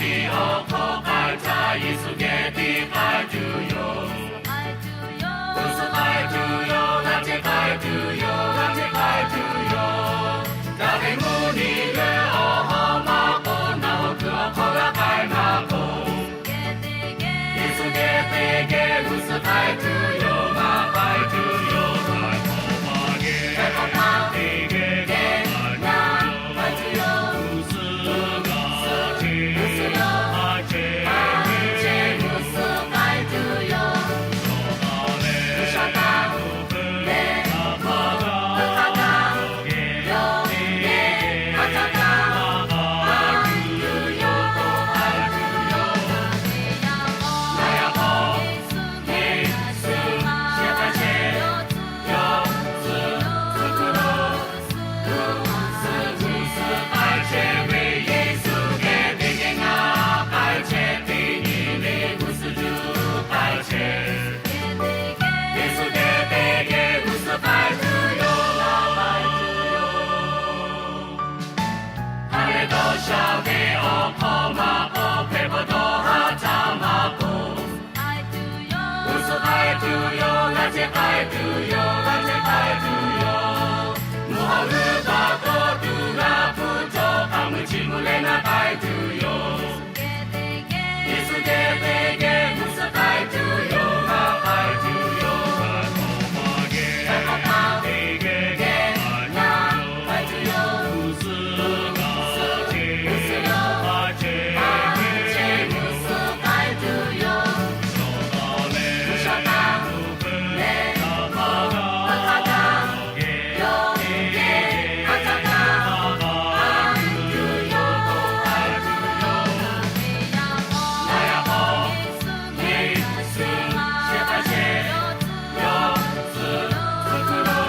awˬ hk'aw k'ai htaˇ, Yeˍsuˆ geh teˇ k'ai tuˬ yoˬ. G'uˇ suhˍ k'ai tuˬ yoˬ, g'a teˇ k'ai tuˬ yoˬ, g'a teˇ k'ai tuˬ yoˬ. Daꞈ ve mvuhˇ miˬ ve awˬ hawˉ maˇ k'oˆ, nawˬ hui kuiˬ awˬ hk'aw g'a k'ai maˇ k'oˆ, Yeˍsuˆ geh teˇ geh g'uˇ suhˍ k'ai tuˬ yoˬ, maˇ k'ai tuˬ yoˬ. Hk'e k'o, teˇ geh g'uˇ suhˍ k'ai tuˬ yoˬ, g'uˇ suhˍ k'ai tuˬ yoˬ, g'uˇ suhˍ yoˬ, g'uˇ suhˍ k'ai tuˬ yoˬ. G'uiˬ sha htaꞈ lehˬ, hk'aˬ htaˇ yawˇ geh hk'aˬ htaˇ k'ai tuˬ yoˬ, k'ai tuˬ yoˬ. Ngaˬ yaꞈ k'aw Yeˍsuˆ shehˍ hpaˇ chehˇ, yawˇ tcuh tcuh tuˬ lo, g'uˇ suhˍ g'uˇ suhˍ k'ai chehˇ ve Yeˍsuˆ geh teˇ geh ngaˬ k'ai chehˇ, teˇ nyi le g'uˇ suhˍ juˇ k'ai chehˇ. Yeˍsuˆ geh teˇ geh g'uˇ suhˍ k'ai tuˬ yoˬ, k'ai tuˬ yoˬ. Hk'a lehˬ dawˇ sha ve awˬ hk'aw maˇ k'oˆ, hpehꞈ bawˬ dawˇ haˉ htaˇ maˇ k'oˆ, g'uˇ suhˍ k'ai tuˬ yoˬ, g'a teˇ k'ai tuˬ yoˬ, g'a teˇ k'ai tuˬ yoˬ. Mvuhˇ hawˉ g'uiˇ baˬ tawˇ tuˬ g'a hpuˇ cawˬ, hk'a meuˇ chi mvuhˇ leh naˉ k'ai tuˬ yoˬ. Yeˍsuˆ geh teˇ geh g'uˇ suhˍ k'ai tuˬ yoˬ, maˇ k'ai tuˬ yoˬ. Hk'e k'o, teˇ geh g'uˇ suhˍ k'ai tuˬ yoˬ, g'uˇ suhˍ yoˬ, g'uˇ suhˍ k'ai tuˬ yoˬ. G'uiˬ sha htaꞈ lehˬ, hk'aˬ htaˇ yawˇ geh hk'aˬ htaˇ k'ai tuˬ yoˬ, k'ai tuˬ yoˬ. Ngaˬ yaꞈ k'aw Yeˍsuˆ shehˍ hpaˇ chehˇ, yawˇ tcuh tcuh tuˬ lo,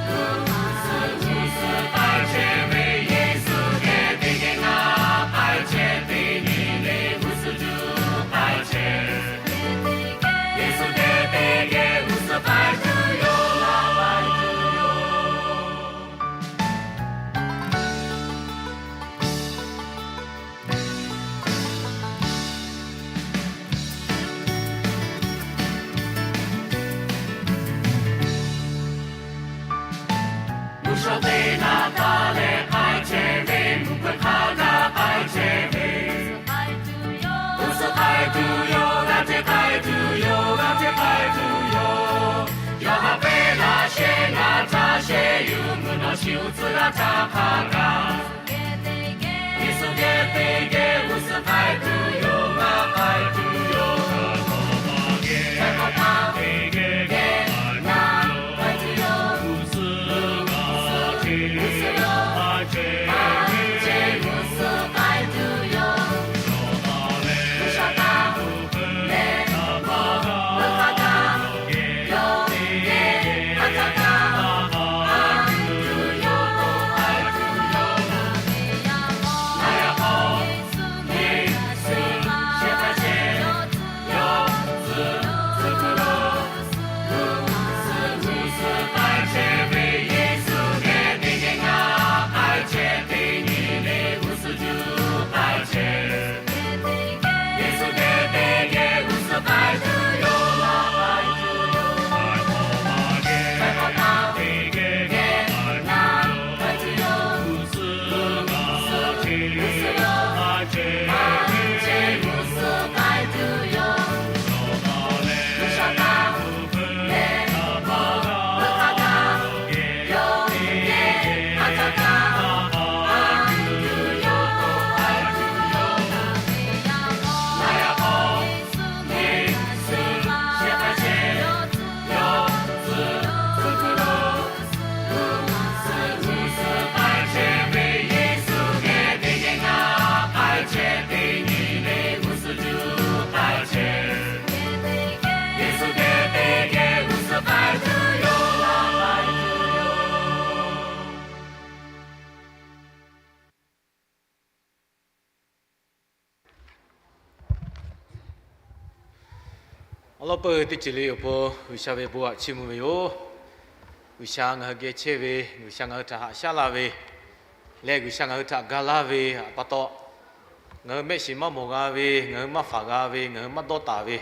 g'uˇ suhˍ g'uˇ suhˍ k'ai chehˇ ve Yeˍsuˆ geh teˇ geh ngaˬ k'ai chehˇ, teˇ nyi le g'uˇ suhˍ juˇ k'ai chehˇ. Yeˍsuˆ geh teˇ geh g'uˇ suhˍ k'ai tuˬ yoˬ, k'ai tuˬ yoˬ. Mvuhˇ shawˉ teˇ naˆ taˇ leh k'ai chehˇ ve, mvuhˇ hpeuꞈ hk'a gaˬ k'ai chehˇ ve, g'uˇ suhˍ k'ai tuˬ yoˬ, g'a teˇ k'ai tuˬ yoˬ, g'a teˇ k'ai tuˬ yoˬ. Yawˇ haꞈ pehnˇ laˇ shehˍ ngaˬ htaꞈ shehˍ yuˬ, mvuhˇ naw shi uˉ tcuhˉ laˇ htaˇ hk'a gaˬ Yeˍsuˆ geh teˇ geh g'uˇ suhˍ k'ai tuˬ yoˬ, maˇ k'ai tuˬ yoˬ. Hk'e k'o, teˇ geh g'uˇ suhˍ k'ai tuˬ yoˬ, g'uˇ suhˍ k'ai tuˬ yoˬ. G'uˇ suhˍ k'ai tuˬ yoˬ, g'uˇ suhˍ k'ai tuˬ yoˬ. G'uiˬ sha htaꞈ lehˬ, hk'aˬ htaˇ yawˇ geh hk'aˬ htaˇ k'ai tuˬ yoˬ, k'ai tuˬ yoˬ. Ngaˬ yaꞈ k'aw Yeˍsuˆ shehˍ hpaˇ chehˇ, yawˇ tcuh tcuh tuˬ lo, g'uˇ suhˍ g'uˇ suhˍ k'ai chehˇ ve Yeˍsuˆ geh teˇ geh ngaˬ k'ai chehˇ, teˇ nyi le g'uˇ suhˍ juˇ k'ai chehˇ. Yeˍsuˆ geh teˇ geh g'uˇ suhˍ k'ai tuˬ yoˬ, k'ai tuˬ yoˬ. Hk'e k'o, teˇ geh g'uˇ suhˍ k'ai tuˬ yoˬ, g'uˇ suhˍ k'ai tuˬ yoˬ. G'uˇ suhˍ k'ai chehˇ, g'uˇ suhˍ k'ai tuˬ yoˬ. G'uiˬ sha htaꞈ lehˬ, hk'aˬ htaˇ yawˇ geh hk'aˬ htaˇ k'ai tuˬ yoˬ, k'ai tuˬ yoˬ. Ngaˬ yaꞈ k'aw Yeˍsuˆ shehˍ hpaˇ chehˇ, yawˇ tcuh tcuh tuˬ lo, g'uˇ suhˍ g'uˇ suhˍ k'ai chehˇ ve Yeˍsuˆ geh teˇ geh ngaˬ k'ai chehˇ, teˇ nyi le g'uˇ suhˍ juˇ k'ai chehˇ. Yeˍsuˆ geh teˇ geh g'uˇ suhˍ k'ai tuˬ yoˬ, k'ai tuˬ yoˬ. Awˬ lawn peuˬ teˇ ceuˬ le awˬ pon G'uiˬ sha ve bon htaꞈ chiˇ mvuh ve yoˬ. G'uiˬ sha ngaˬ hui geh chehˇ ve, G'uiˬ sha ngaˬ hui htaꞈ haꞈ shaˉ laˇ ve leh, G'uiˬ sha ngaˬ hui htaꞈ ga laˇ ve pa taw, ngaˬ hui mehˆ shiˍ maˇ mawˬ g'a ve, ngaˬ hui maˇ faˍ g'a ve, ngaˬ hui maˇ dawˇ taˍ ve,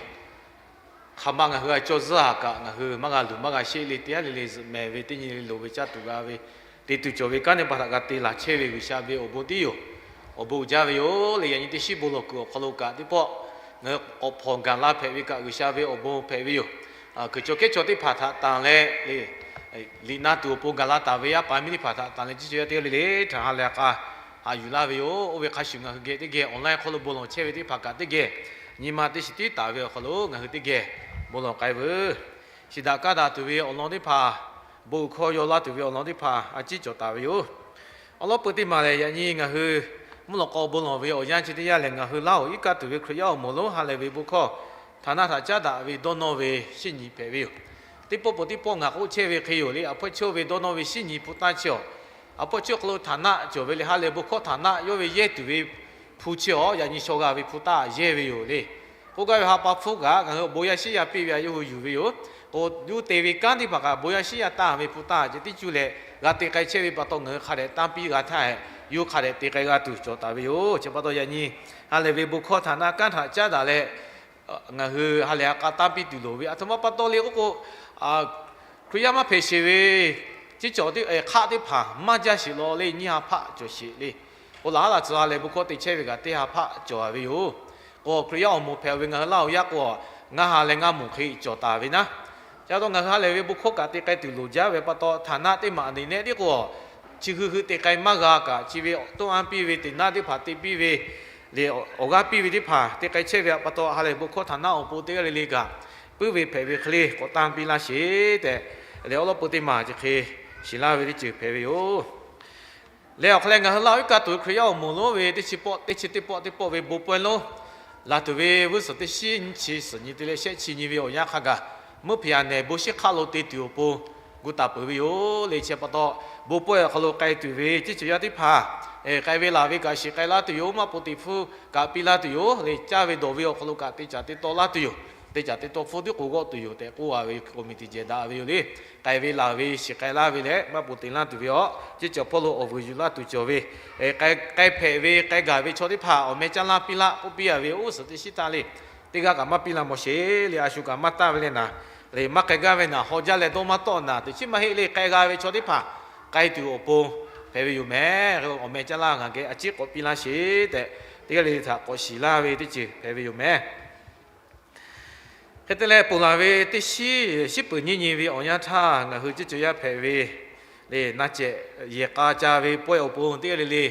hk'aˬ ma ngaˬ hui a cawˇ zuhˇ a kaꞈ ngaˬ hui maˇ g'a luˬ maˇ g'a sheˆ le, teˇ haˉ le le zuhꞈ mehˍ ve teˇ nyi le loˍ ve caˇ tuˬ g'a ve, te tuˬ cawˬ ve kanˉ teˇ hpaˍ htaꞈ g'a te laˬ chehˇ ve G'uiˬsha ve awˬ bon tiˉ yoˬ. Awˬ bon uiˍ jaˇ ve yoˬ le. Yaꞈ nyi teˇ shiˉ bon lawˬ kuiˬ awˬ hk'aw lo kaꞈ teˇ pawˆ ngaˬ hui k'awꞈ hpawnˬ gaˬ la hpehꞈ ve kaꞈ G'uiˬsha ve awˬ bon hpehꞈ ve yoˬ. Hkui chaw kehˉ chaw teˇ hpaˍ htaꞈ tanˬ leh le, liꞈ na tuˬ awˬ pon gaˬ la taˍ ve yaˇ paˍ miˇ teˇ hpaˍ htaꞈ tanˬ leh, teˇ ceuˬ yaˇ teˇ g'aˇ le le htaꞈ ha lehˬ k'a haꞈ yuˬ laˇ ve yoˬ. Oˇ ve hk'a shuˍ ngaˬ hui geh teˇ geh online hk'aw lo bon lawˬ chehˇ ve teˇ hpaˍ kaꞈ teˇ geh nyi ma teˇ shiˍ tiˉ taˍ ve awˬ hk'aw lo ngaˬ hui teˇ geh bon lawˬ k'ai veuˬ. Shiˍ daꞈ kaˇ daꞈ tuˬ ve awˬ lawn teˇ hpaˍ, bon hkawˇ yaw laˇ tuˬ ve awˬ lawn teˇ hpaˍ a ciˉ cawˬ taˍ ve yoˬ. Awˬ lawn peu teˇ maˬ lehˬ, yaꞈ nyi ngaˬ hui mvuhˇ lawꞈ k'aw bon lawˬ ve awˬ yanˇ chi teˇ yanˇ lehˬ, ngaˬ hui Laˇ hoꞈ iˉ kaˆ tuˬ ve Hkriꞈ yaˇ awˬ moˍ lonˉ ha lehˬ ve bon hkawˇ htaˍ naˆ htaꞈ caˉ daꞈ ve dawˇ nawˇ ve shinˉ nyi hpehꞈ ve yoˬ. Teˇ pawˆ peuˬ teˇ pawˆ ngaˬ k'oˆ chehˇ ve hk'e yoˬ le, a hpfuhˇ chawˇ ve dawˇ nawˇ ve shinˉ nyi hpu taˇ chi awˬ, a hpfuhˇ chi awˬ hk'aw lo htaˍ naˆ cawˬ ve le, ha lehˬ bon hkawˇ htaˍ naˆ yawˇ ve yehˇ tuˬ ve hpu chi awˬ yaꞈ nyi shaw g'a ve hpu taˇ yehˇ ve yoˬ le. K'oˆ gaˇ ve ha pa hpfuhˇ kaꞈ ngaˬ hui bon yaˇ shinˉ yaˇ piˇ ve a yawˇ hui yuˬ ve yoˬ. K'o, yawˇ te ve kanˉ teˇ hpaˍ kaꞈ bon yaˇ shinˉ yaˇ taˇ ve hpu taˇ ceh tiˉ cuˇ leh g'a te k'ai chehˇ ve pa taw, ngaˬ hui hk'a dehꞈ tanˇ piˇ g'a htaˇ, yawˇ hk'a dehꞈ te k'ai g'a tuˬ cawˬ taˍ ve yoˬ. Chi pa taw yaꞈ nyi ha lehˬ ve bon hkawˇ htaˍ naˆ kanˉ htaꞈ caˉ daꞈ leh, ngaˬ hui ha lehˬ a k'a tanˇ piˇ tuˬ loˍ ve aˬ htoꞈ ma pa taw le k'oˆ k'o, Hkriꞈ yaˇ maˇ hpehꞈ sheˍ ve ceˇ cawˬ teˇ hk'aˆ teˇ hpaˍ maˇ jaˇ sheˍ law le, nyiˇ ha hpaˆ cawˬ sheˍ le. K'o, laˬ ha laˬ tcuh ha lehˬ bon hkawˇ te chehˇ ve kaꞈ teˇ ha hpaˆ cawˬ ve yoˬ. K'o, Hkriꞈ yaˇ awˬ moˍ hpehꞈ ve ngaˬ hui Laˇ hoꞈ yaˇ k'o, ngaˇ ha leh ngaˇ moˍ hk'e cawˬ taˍ ve naˉ. Chi pa taw ngaˬ hui ha lehˬ ve bon hkawˇ kaꞈ te k'ai tuˬ loˍ jaˇ ve pa taw, htaˍ naˆ teˇ maˬ aˬ neˬ nehˆ tiˉ k'o, chi hui hui te k'ai maˇ g'a kaꞈ, chi ve toˇ anˇ piˇ ve teꞈ naˆ teˇ hpaˍ te piˇ ve le, awˬ g'aˇ piˇ ve teˇ hpaˍ te k'ai chehˇ ve pa taw, ha lehˬ bon hkawˇ htaˍ naˆ awˬ pon teˇ g'aˇ le le kaꞈ puiˉ ve hpehꞈ ve hk'e le k'awꞈ tanˇ piˇ laˇ sheˍ tehꞈ, leh awˬ lawn peu teˇ maˬ chi hk'e shiˍ laˇ ve teˇ ceuˬ hpehꞈ ve yoˬ. Leh awˬ hk'aw leh ngaˬ hui Laˇ hoꞈ iˉ kaˆ tuˬ ve Hkriꞈ yaˇ awˬ moˍ lonˉ ve teˇ chi pawˆ teˇ chi teˇ pawˆ teˇ pawˆ ve bon pawehˇ lonˉ laˬ tuˬ ve vuiˇ suhˍ teˇ shiˉ nyiˇ chi suhˍ nyi te leh shehˆ chi nyi ve awˬ yanˇ hk'a gaˬ, mvuhˇ hpeuꞈ yaꞈ nehˬ bon shiˉ hk'aˆ lo te tuˬ awˬ pon gu taˍ peuˬ ve yoˬ le. Chi pa taw, bon pawehˇ awˬ hk'aw lo k'ai tuˬ ve ceˇ cawˬ yaˇ teˇ hpaˍ k'ai ve laˬ ve kaꞈ shiˍ k'ai laˇ tuˬ yoˬ. Maˇ poꞈ teꞈ hpfuhˇ kaꞈ piˇ laˇ tuˬ yoˬ le. Caˇ ve dawˬ ve awˬ hk'aw lo kaꞈ te caˍ te taw laˇ tuˬ yoˬ. Te caˍ te taw hpfuhˇ tiˉ k'oˍ g'awˆ tuˬ yoˬ tehꞈ k'oˆ a ve committee jehˬ daꞈ ve yoˬ le. K'ai ve laˬ ve shiˍ k'ai laˇ ve leh maˇ poꞈ teꞈ laˇ tuˬ ve awˬ ceˇ cawˬ hpawˇ lo awˬ vuiˬ yuˬ laˇ tuˬ cawˬ ve, k'ai hpehꞈ ve k'ai gaˬ ve chaw teˇ hpaˍ awˬ meh caˇ laˇ piˇ laˇ k'oˆ piˇ a ve, uˉ suhˍ teˇ shiˉ taˇ le. Teˇ g'aˇ kaꞈ maˇ piˇ laˇ mawˬ sheˍ le. A shu kaꞈ maˇ taˇ ve le naˍ, le maˇ k'ai gaˇ ve naˍ, haw jaˇ leh dawˇ maˇ tawˆ naˍ, teꞈ chiˉ maˇ heˆ le. K'ai g'a ve chaw teˇ hpaˍ k'ai tuˬ awˬ pon hpehꞈ ve yoˬ mehˍ. Awˬ meh caˇ laˇ ngaˬ geh a ciˉ k'awꞈ piˇ laˇ sheˍ tehꞈ, teˇ g'aˇ le le htaꞈ k'awꞈ shiˍ laˇ ve teˇ ceuˬ hpehꞈ ve yoˬ mehˍ. Hk'e te leh, ponˬ laˬ ve teˇ shiˉ shiˉ peuˬ nyiˇ nyi ve awˬ yanˇ htaˇ, ngaˬ hui ceˇ cawˬ yaˇ hpehꞈ ve le, na cehˬ yehˬ k'a ca ve pawehˇ awˬ pon teˇ g'aˇ le le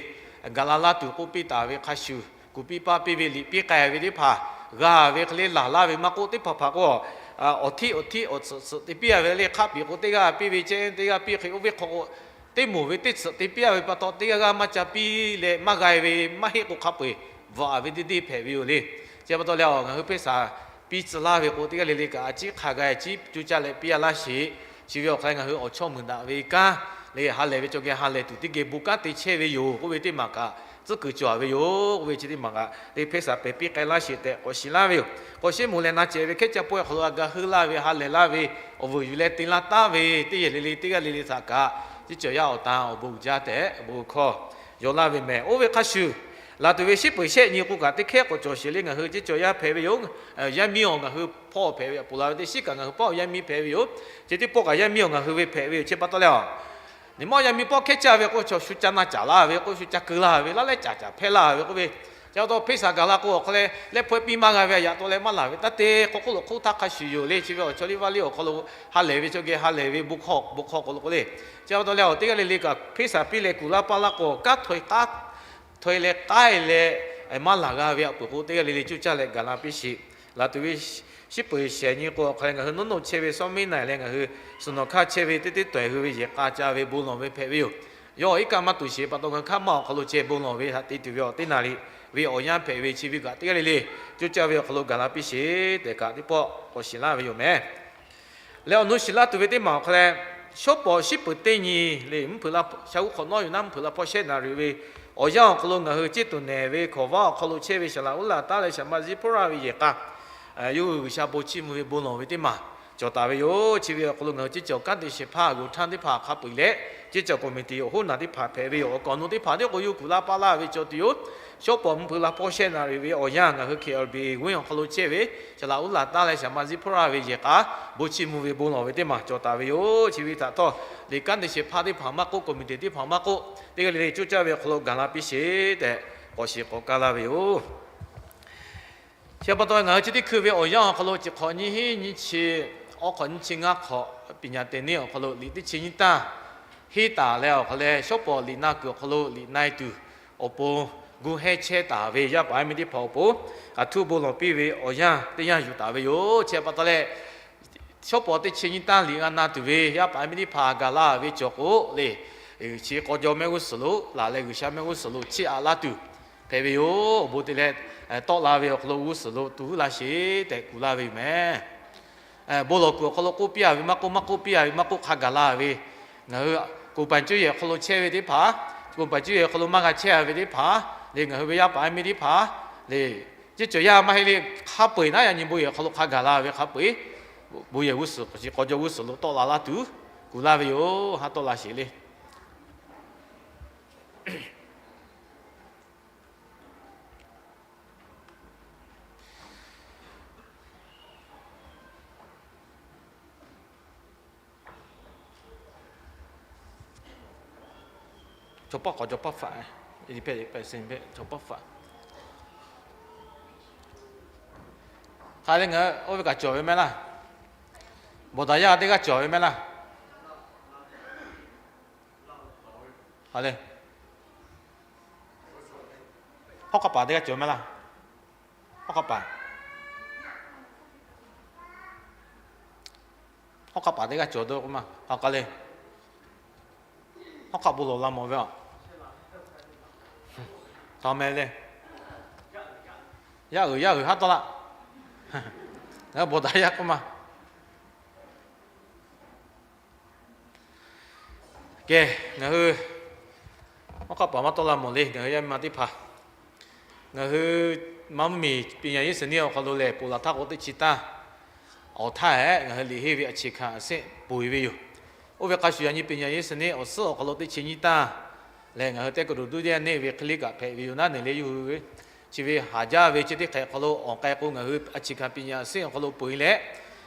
gaˬ la laˇ tuˬ k'oˆ piˇ taˍ ve hk'a shuˍ, kuˬ piˇ paˇ piˇ ve liꞈ piˇ k'ai ve teˇ hpaˍ g'a ve hk'e le laˬ laˇ ve maˇ k'oˆ, teˇ hpaˍ hpaˍ k'o, awˬ htiˆ awˬ htiˆ awˬ tsuhꞈ tsuhꞈ te piˇ a ve le, hk'aˆ piˍ k'o teˇ g'aˇ piˇ ve, ceh teˇ g'aˇ piˇ hk'e, oˇ ve hk'aw k'o teˇ moˍ ve teˇ tsuhꞈ te piˇ a ve pa taw, teˇ g'aˇ g'aˇ maˇ ca piˇ leh maˇ g'a ve maˇ heˆ k'o hk'a peu-eˬ bvuhꞈ a ve teˇ deˇ hpehꞈ ve yoˬ le. Chi pa taw leh, ngaˬ hui hpeˇ saˍ piˇ tcuh laˇ ve k'o, teˇ g'aˇ le le kaꞈ a ciˉ hk'a ga ciˉ coˇ caˇ leh piˇ a laˇ sheˍ. Chi ve awˬ hk'aw ngaˬ hui awˬ chawˇ muiˬ daꞈ ve kanˉ le, ha lehˬ ve chaw geh ha lehˬ tuˬ teˇ geh bon kanˉ te chehˇ ve yoˬ k'oˆ ve teˇ maˬ kaꞈ tcuhˉ kuiˬ cawˬ ve yoˬ k'oˆ ve chi teˇ maˬ kaꞈ le, hpeˇ saˍ pehˬ piˇ k'ai laˇ sheˍ tehꞈ k'awꞈ shiˍ laˇ ve yoˬ. K'awꞈ sheˉ moˍ leh na cehˬ ve hkehˉ caˇ pawehˇ awˬ hk'aw lo a ga heuˆ laˇ ve, ha lehˬ laˇ ve, awˬ vuiˬ yuˬ leh te laˇ taˉ ve teˇ yehˬ le le teˇ g'aˇ le le htaꞈ kaꞈ, ceˇ cawˬ yaˇ awˬ tan awˬ bon uiˍ jaˇ tehꞈ bon hkawˇ yaw laˇ ve mehˍ. Oˇ ve hk'a shuˍ, laˬ tuˬ ve shiˉ peuˬ shehˆ nyi k'o kaꞈ teˇ hkehˉ k'awꞈ cawˬ sheˍ le. Ngaˬ hui ceˇ cawˬ yaˇ hpehꞈ ve yoˬ. Yaˇ miˇ awˬ ngaˬ hui hpawˇ hpehꞈ ve, ponˬ laˬ ve teˇ shiˉ kaꞈ ngaˬ hui pawˆ yaˇ miˇ hpehꞈ ve yoˬ. Chi teˇ pawˆ kaꞈ yaˇ miˇ awˬ ngaˬ hui ve hpehꞈ ve yoˬ. Chi pa taw leh, a, niˬ mawˇ yaˇ miˇ pawˆ hkehˉ caˇ ve k'o, chaw shu ca na caˍ laˇ ve k'o, shu ca keu laˇ ve, laˇ lehˉ caˍ caˍ hpehˇ laˇ ve k'oˆ ve, chi pa taw hpeˇ saˍ gaˬ la k'o, awˬ hk'aw leh lehˇ hpawehˇ piˇ maˇ g'a ve a yaꞈ taw leh maˇ laˬ ve, taˇ te k'awꞈ hk'oˆ lo hk'oˆ htaˇ hk'a shuˍ yoˬ le. Chi ve awˬ chaw liˇ vaˇ liˇ awˬ hk'aw lo ha lehˬ ve chaw geh ha lehˬ ve bon hkawˇ bon hkawˇ k'o lo k'o le. Chi pa taw leh, awˬ teˇ g'aˇ le le kaꞈ hpeˇ saˍ piˇ leh kuˬ laˇ paˇ laˇ k'o, kanˉ htawˇ e k'aˉ htawˇ e leh k'aˉ e leh maˇ laˬ g'a ve a peuˬ k'o, teˇ g'aˇ le le coˇ caˇ leh gaˬ la piˇ sheˍ. Laˬ tuˬ ve shiˉ peuˬ shehˍ nyi k'o, awˬ hk'aw leh ngaˬ hui Nawˉ nawˬ chehˇ ve Sawˉ miˉ naˍ leh ngaˬ hui Suhˍ nawˬ hkaˇ chehˇ ve teˇ teˇ tawehˬ hui ve yehˬ k'a ca ve bon lawˬ ve hpehꞈ ve yoˬ. Yawˇ iˉ kaˆ maˇ tuˬ sheˍ pa taw, ngaˬ hui hk'aˇ maˇ awˬ hk'aw lo ceh bon lawˬ ve htaꞈ te tuˬ ve awˬ teˇ naˍ riˍ ve awˬ yanˇ hpehꞈ ve chi ve kaꞈ, teˇ g'aˇ le le coˇ caˇ ve awˬ hk'aw lo gaˬ la piˇ sheˍ tehꞈ kaꞈ teˇ pawˆ k'awꞈ shiˍ laˇ ve yoˬ mehˍ. Leh awˬ nu shiˍ laˇ tuˬ ve teˇ maˬ awˬ hk'aw leh, shawˉ pawˍ shiˉ peuˬ teˇ nyi le, mvuhˇ hpeuꞈ la sha g'uˇ hk'awꞈ nawˉ yoˬ naˉ, mvuhˇ hpeuꞈ la hpawˇ shehˆ naˍ riˍ ve awˬ yanˇ awˬ hk'aw lo ngaˬ hui ceˇ tuˬ nehˬ ve hkawnˍ vaˇ awˬ hk'aw lo chehˇ ve Saˍ laꞈ uˉ laˬ taˉ leh Saˍ maˇ ziˇ hpuˇ raˇ ve yehˬ k'a, yawˇ hui G'uiˬsha bon chiˇ mvuh ve bon lawˬ ve teˇ maˬ cawˬ taˍ ve yoˬ. Chi ve awˬ hk'aw lo ngaˬ hui ceˇ cawˬ kanˉ te shehˍ hpaˇ g'uiˬ htaˇ teˇ hpaˍ hk'a peu-eˬ leh, ceˇ cawˬ committee awˬ hoˉ naˬ teˇ hpaˍ hpehꞈ ve yoˬ. Awˬ kaˍ awˬ nu teˇ hpaˍ tiˉ k'o yawˇ kuˬ laˇ paˇ laˇ ve cawˬ tuˬ yoˬ. Shawˉ pawˍ mvuhˇ hpeuꞈ la hpawˇ shehˆ naˍ riˍ ve awˬ yanˇ ngaˬ hui K L B A g'uiˇ awˬ hk'aw lo chehˇ ve, Chaˍ laꞈ uˉ laˬ taˉ leh Shaˍ ma Ziˇ hpawˇ raˇ ve yehˬ k'a bon chiˇ mvuh ve bon lawˬ ve teˇ maˬ cawˬ taˍ ve yoˬ. Chi ve htaꞈ htawˇ, liꞈ kanˉ te shehˍ hpaˇ teˇ hpaˍ maˇ k'oˆ, committee teˇ hpaˍ maˇ k'oˆ, teˇ g'aˇ le le coˇ caˇ ve awˬ hk'aw lo gaˬ la piˇ sheˍ tehꞈ k'awꞈ shiˍ k'awꞈ kaˇ laˇ ve yoˬ. Chi pa taw ngaˬ hui chi teˇ hkui ve awˬ yanˇ awˬ hk'aw lo chi hk'awꞈ nyiˇ hinˉ nyiˇ chi awˬ hk'awꞈ nyiˇ chi ngaˇ hk'awꞈ ပညာသင်နှစ် awˬ hk'aw lo liꞈ teˇ chi nyiˇ tanˇ henˇ taˍ leh awˬ hk'aw leh, shawˉ pawˍ liꞈ na kuiˬ awˬ hk'aw lo liꞈ na-e tuˬ awˬ pon gu heh chehˇ taˍ ve yaˇ paˍ yaˇ miˇ teˇ hpaˍ awˬ pon, aˬ htuˇ bon lawˬ piˇ ve awˬ yanˇ teˇ yanˇ yuˬ taˍ ve yoˬ. Chi pa taw leh, shawˉ pawˍ teˇ chi nyiˇ tanˇ liꞈ g'a na tuˬ ve yaˇ paˍ yaˇ miˇ teˇ hpaˍ gaˬ la ve cawˬ k'o le, chi k'aw jaw mehˆ g'uˇ suhˍ lo laˬ leh G'uiˬsha mehˆ g'uˇ suhˍ lo chiˇ aꞈ laˇ tuˬ hpehꞈ ve yoˬ. Awˬ bon te leh, tawˆ la ve awˬ hk'aw lo g'uˇ suhˍ lo tu huˉ laˇ sheˍ tehꞈ kuˬ laˇ ve yoˬ mehˍ. Bon lawˬ kuiˬ awˬ hk'aw lo k'oˆ piˇ-a ve maˇ k'oˆ, maˇ k'oˆ piˇ-a ve maˇ k'oˆ, hk'a gaˬ la ve, ngaˬ hui ကိုယ်ပိုင် cuˇ yehˬ awˬ hk'aw lo chehˇ ve teˇ hpaˍ, ကိုယ်ပိုင် cuˇ yehˬ awˬ hk'aw lo maˇ g'a chehˇ-a ve teˇ hpaˍ le, ngaˬ hui ve yaˇ paˍ yaˇ miˇ teˇ hpaˍ le, ceˇ cawˬ yaˇ maˇ heˆ le, hk'a peu-eˬ naˉ yaꞈ nyi bon yehˬ awˬ hk'aw lo hk'a gaˬ la ve hk'a peu-eˬ, bon yehˬ g'uˇ suhˍ chi k'aw jaw g'uˇ suhˍ lo tawˆ la laˇ tuˬ kuˬ laˇ ve yoˬ. Haˉ tawˆ la sheˍ le. Chaw paˆ k'awꞈ jaw paˆ faꞈ, chaw paˆ faꞈ. Hk'a le ngaˬ oˇ ve kaꞈ cawˬ ve mehˆ laˇ. Bawˬ daꞈ yaˇ teˇ g'aˇ cawˬ ve mehˆ laˇ. Hk'a le, hawˉ hk'aˆ paˍ teˇ g'aˇ cawˬ mehˆ laˇ. Hawˉ hk'aˆ paˍ, hawˉ hk'aˆ paˍ teˇ g'aˇ cawˬ dawˇ k'oˆ ma. Hk'a le, hawˉ hk'aˆ bon lawˬ la mawˬ ve a. Taw meh le. Yaˇ uiˍ yaˇ uiˍ haˉ tawˆ laˇ. Ngaˬ hui bawˬ daꞈ yaˇ k'oˆ ma. Kehˬ, ngaˬ hui hawˉ hk'aˆ paˍ maˇ tawˆ la mawˬ le. Ngaˬ hui yaˇ miˇ ma teˇ hpaˍ, ngaˬ hui maˇ mvuhˇmiˬ ပညာရေးစနစ် awˬ hk'aw lo lehˬ, ponˬ laˬ htaˇ k'o teˇ chi tanˇ awˬ htaˇ hehꞈ ngaˬ hui liꞈ henˇ ve အခြေခံအဆင့် ponˬ e ve yoˬ. Oˇ ve hk'a shuˍ yaꞈ nyi ပညာရေးစနစ် awˬ suhˉ awˬ hk'aw lo teˇ chi nyiˇ tanˇ lehˬ, ngaˬ hui teh kaˍ doˍ duˇ teˇ yanˇ neˆ ve hk'e le kaꞈ hpehꞈ ve yoˬ naˉ neˬ le yuˬ hui ve. Chi ve haˍ jaˇ ve chi teˇ hk'ehꞈ hk'aw lo awˬ k'ai k'o, ngaˬ hui အခြေခံပညာ awˬ suhˉ awˬ hk'aw lo ponˬ e leh,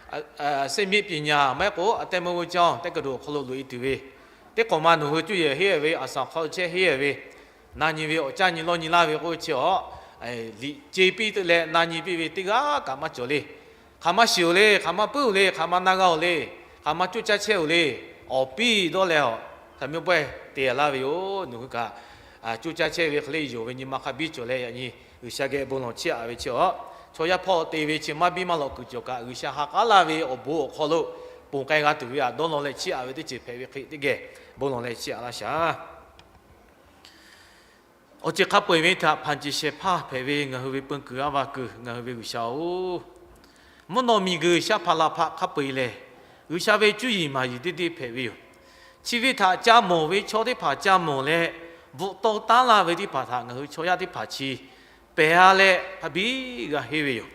အဆင့်မြင့်ပညာ maˇ heˆ k'o အသက်မွေးဝမ်းကျောင်း teh kaˍ doˍ awˬ hk'aw lo loꞈ e tuˬ ve, teˇ hk'awꞈ ma nawˬ hui cuˇ yehˬ henˇ ve, a saˍ hk'aw chehˇ henˇ ve, na nyi ve awˬ caˇ nyi lawˇ nyi laˇ ve k'oˆ ve chi awˬ, liꞈ ce piˇ te leh na nyi piˇ ve teˇ g'aˇ kaꞈ maˇ cawˬ le. Hk'aˬ ma shiˍ-oˬ le, hk'aˬ ma puiˉ-oˬ le, hk'aˬ ma na g'a-oˬ le, hk'aˬ ma coˇ caˇ chehˇ-oˬ le, awˬ piˇ dawˇ leh a, hk'aˬ mehˇ pawehˇ te laˇ ve yoˬ. Nawˬ hui kaꞈ coˇ caˇ chehˇ ve hk'e le yonˍ ve nyi ma hk'a biˇ cawˬ leh, yaꞈ nyi G'uiˬsha geh bon lawˬ chiˇ aꞈ ve chi awˬ, chaw yaˇ hpawˇ te ve chi maˇ biˇ maˇ lawꞈ kuiˬ cawˬ kaꞈ, G'uiˬsha ha k'aˉ laˇ ve awˬ bon awˬ hk'aw lo ponˬ k'ai g'a tuˬ ve aꞈ dawˇ law leh chiˇ aꞈ ve teˇ ceuˬ hpehꞈ ve hk'e teˇ geh bon lawˬ leh chiˇ aꞈ laˇ shaˍ. Awˬ ceuˬ hk'a peu-eˬ ve htaꞈ hpanˍ ceˬ shehˍ hpaˇ hpehꞈ ve ngaˬ hui ve peun kuiˬ a va kuiˬ ngaˬ hui ve G'uiˬsha-oˬ, mvuhˇ naw miˬguiˬ sha hpaˍ laˬ hpaꞈ hk'a peu-eˬ lehˬ, G'uiˬsha ve cuˇ yiˍ maˍ yiˍ teˇ deˇ hpehꞈ ve yoˬ. Chi ve htaꞈ ca mawˬ ve chaw teˇ hpaˍ ca mawˬ leh, bvuhꞈ taw taˉ laˇ ve teˇ hpaˍ htaꞈ ngaˬ hui chaw yaˇ teˇ hpaˍ chi pehˬ-a leh hk'a biˇ g'a henˇ ve yoˬ.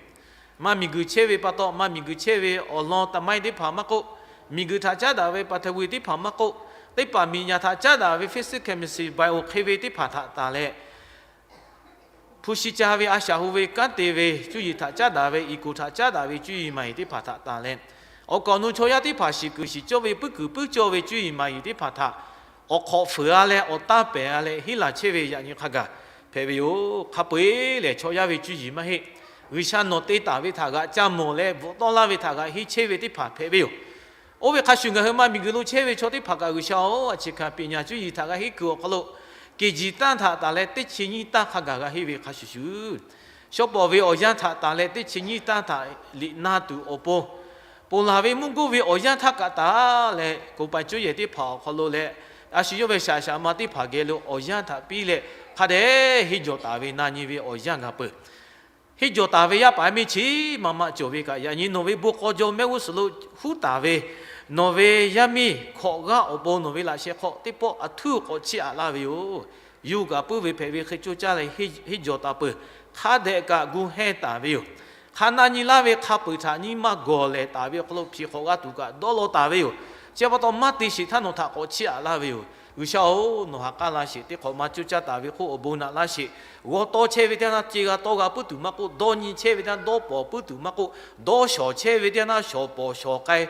Maˇ miˬguiˬ chehˇ ve pa taw, maˇ miˬguiˬ chehˇ ve awˬ lawn taˍ maiˇ teˇ hpaˍ maˇ k'oˆ, miˬguiˬ htaꞈ caˉ daꞈ ve pa htaˇ ve teˇ hpaˍ maˇ k'oˆ, teˇ hpaˍ miˬ nyaˍ htaꞈ caˉ daꞈ ve physics, chemistry, bio hk'e ve teˇ hpaˍ htaꞈ tanˬ leh, hpu shi ca ve a shaꞈ hu ve kanˉ te ve cuˇ yiˍ htaꞈ caˉ daꞈ ve, eco htaꞈ caˉ daꞈ ve cuˇ yiˍ maˍ yiˍ teˇ hpaˍ htaꞈ tanˬ leh, awˬ kaˍ awˬ nu chaw yaˇ teˇ hpaˍ shiˍ kuiˬ shiˍ cawˇ ve, puiˉ kuiˬ puiˉ cawˇ ve cuˇ yiˍ maˍ yiˍ teˇ hpaˍ htaꞈ awˬ hk'awꞈ fuiˍ-a leh awˬ tanˇ pehˬ-a leh henˇ laˬ chehˇ ve yaꞈ nyi hk'a gaˬ hpehꞈ ve yoˬ. Hk'a peu-eˬ lehˬ, chaw yaˇ ve cuˇ yiˍ maˇ heˆ. G'uiˬsha nawˬ te taˍ ve htaꞈ g'aꞈ ca mawˬ leh bvuhꞈ taw laˇ ve htaꞈ g'aꞈ henˇ chehˇ ve teˇ hpaˍ hpehꞈ ve yoˬ. Oˇ ve hk'a shuˍ ngaˬ hui maˇ miˬguiˬ lo chehˇ ve chaw teˇ hpaˍ kaꞈ G'uiˬsha-oˬ, a chi hkanˍ peꞈ nyaˍ cuˇ yiˍ htaꞈ g'a henˇ kuiˬ awˬ hk'aw lo, keˬ jiˬ tanˇ htaꞈ tanˬ leh teˇ chi nyiˇ tanˇ hk'a gaˬ g'a henˇ ve hk'a shuˍ shuˍ, shawˉ pawˍ ve awˬ yanˇ htaꞈ tanˬ leh teˇ chi nyiˇ tanˇ htaꞈ liꞈ na tuˬ awˬ pon, ponˬ laˬ ve mvuhˇ goˇ ve awˬ yanˇ htaˇ kaꞈ tanˬ leh, ကိုယ်ပိုင် cuˇ yehˬ teˇ hpaˍ awˬ hk'aw lo leh, a shu yawˇ ve shaˍ shaˍ ma teˇ hpaˍ geh lo awˬ yanˇ htaꞈ piˇ leh, hk'a dehꞈ henˇ jawˬ taˍ ve na nyi ve awˬ yanˇ g'a peuˬ. Henˇ jawˬ taˍ ve yaˇ paˍ yaˇ miˇ chi maˇ maˇ cawˬ ve kaꞈ, yaꞈ nyi nawˬ ve bon k'aw jaw mehˆ g'uˇ suhˍ lo huˉ taˍ ve nawˬ ve yaˇ miˇ hkawꞈ g'aˇ awˬ pon nawˬ ve laꞈ sheh hk'aw teˇ pawˆ aˬ htuˇ k'awꞈ chiˇ aꞈ laˇ ve yoˬ. Yuˬ kaꞈ puiˉ ve hpehꞈ ve hk'e coˇ caˇ leh henˇ jawˬ taˍ peuˬ. Hk'a dehꞈ kaꞈ gu heh taˍ ve yoˬ. Hk'a na nyi laˇ ve hk'a peu-eˬ htaꞈ nyi ma gawˬ lehˬ taˍ ve awˬ hk'aw lo hpiˍ hk'awꞈ g'a tuˬ kaꞈ dawˇ law taˍ ve yoˬ. Chi pa taw maˇ te sheˍ htaˇ nawˬ htaꞈ k'awꞈ chiˇ aꞈ laˇ ve yoˬ. G'uiˬsha-oˬ, nawˬ ha k'aˉ laˇ sheˍ. Teˇ hk'awꞈ ma coˇ caˇ taˍ ve hk'oˆ awˬ bon naꞈ laˇ sheˍ. G'aw tawˇ chehˇ ve teˇ g'aˇ na ce g'a tawˇ g'a puiˉ tuˬ maˇ k'oˆ, dawˇ nyi chehˇ ve teˇ g'aˇ na dawˇ pawˍ puiˉ tuˬ maˇ k'oˆ, dawˇ shawˍ chehˇ ve teˇ g'aˇ na shawˍ pawˍ shawˍ k'ai